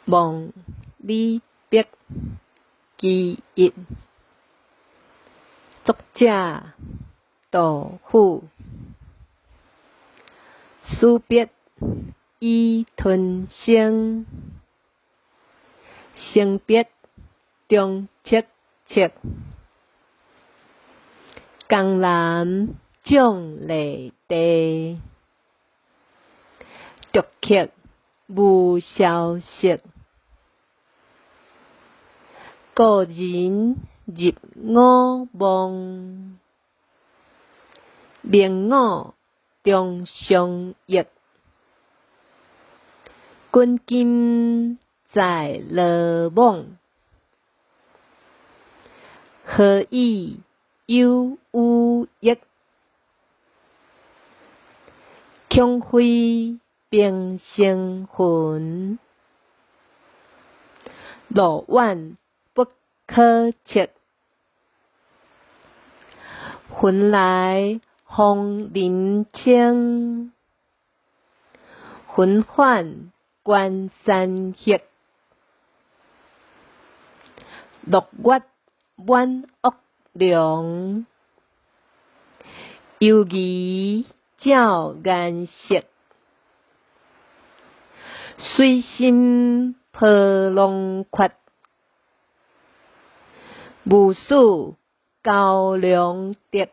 望李白其一，作者杜甫。死别已吞声，生别终戚戚。江南瘴疠地，竹刻无消息。故人入我梦，明我终相忆。滚金在罗网，何以有余益？恐非平生魂，路远不可测。云来风林清，云返关山黑。六月满屋凉，犹疑照颜色。水深波浪阔，无事高粱竹。